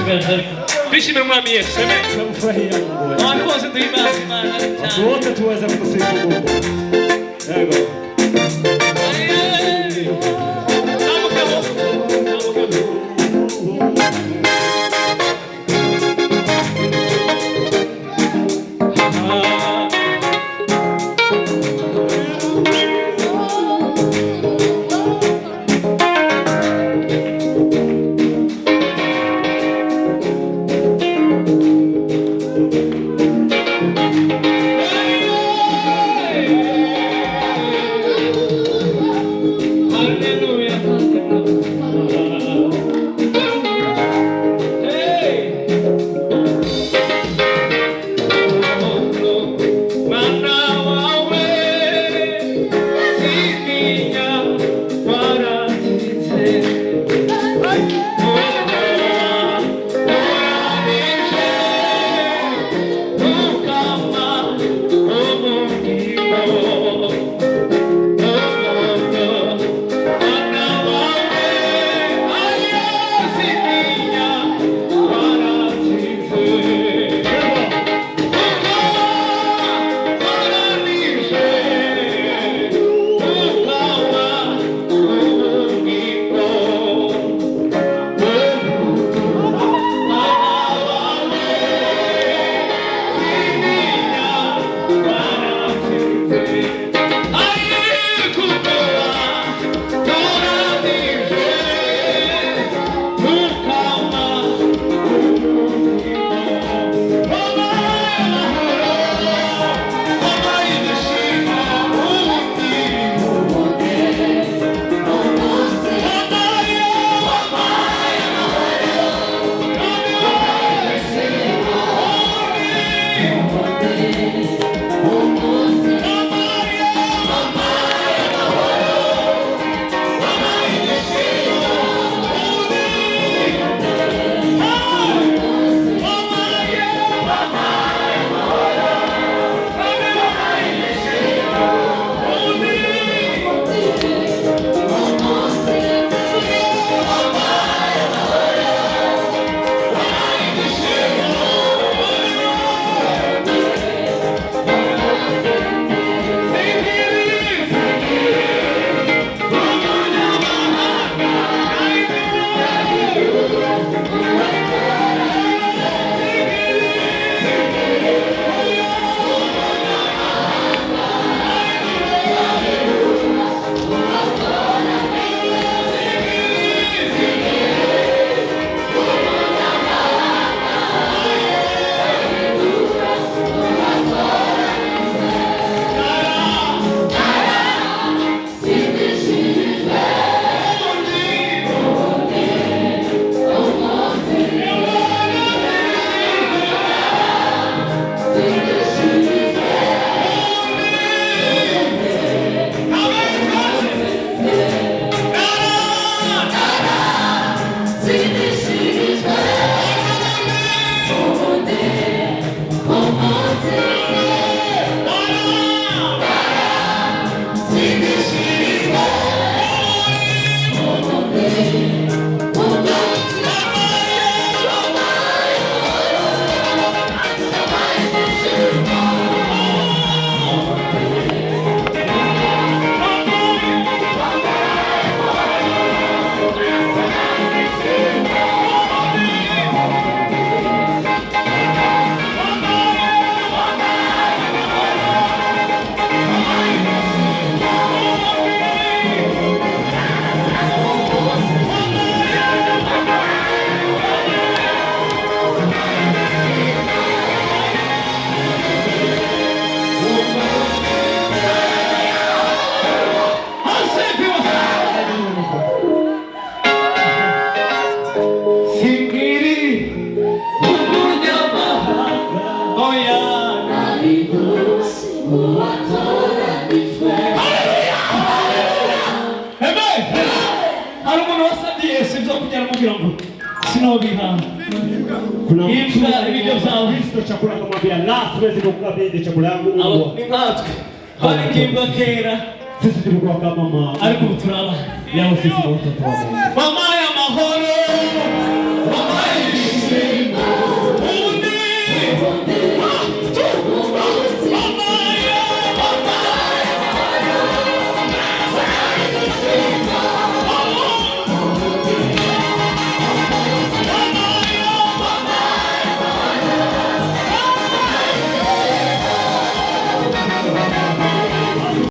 Dusigaje ariko twishime Mwami Yesu, amen. Tunamfurahia Mungu wetu. Abantu bose duhimbaze Imana Watu cyane. wote tuweze kumsifu Mungu. Yego. Zamukemo, zamukemo. Ah. Hallelujah. Hey. Mana wawe, sintinya, waratsinze. Uranije, ukama ubugingo. Mana wawe, ayo sintinya, waratsinze. Singiri umunyamahanga, oya. Amen. Hari umuntu wasabye Yesu ibyo kurya, aramubwira ngo sinobiha Kuna imbwa ibiryo byawe. Kristo chakula, akamwambia, "La, siwezi kukukabidhi chakula yangu Abo mbwa." ni nkatwe, twari nk'imbwa kera, Sisi tulikuwa kama ariko ubu turi abana. Leo sisi ni watoto wa Mungu. Mama.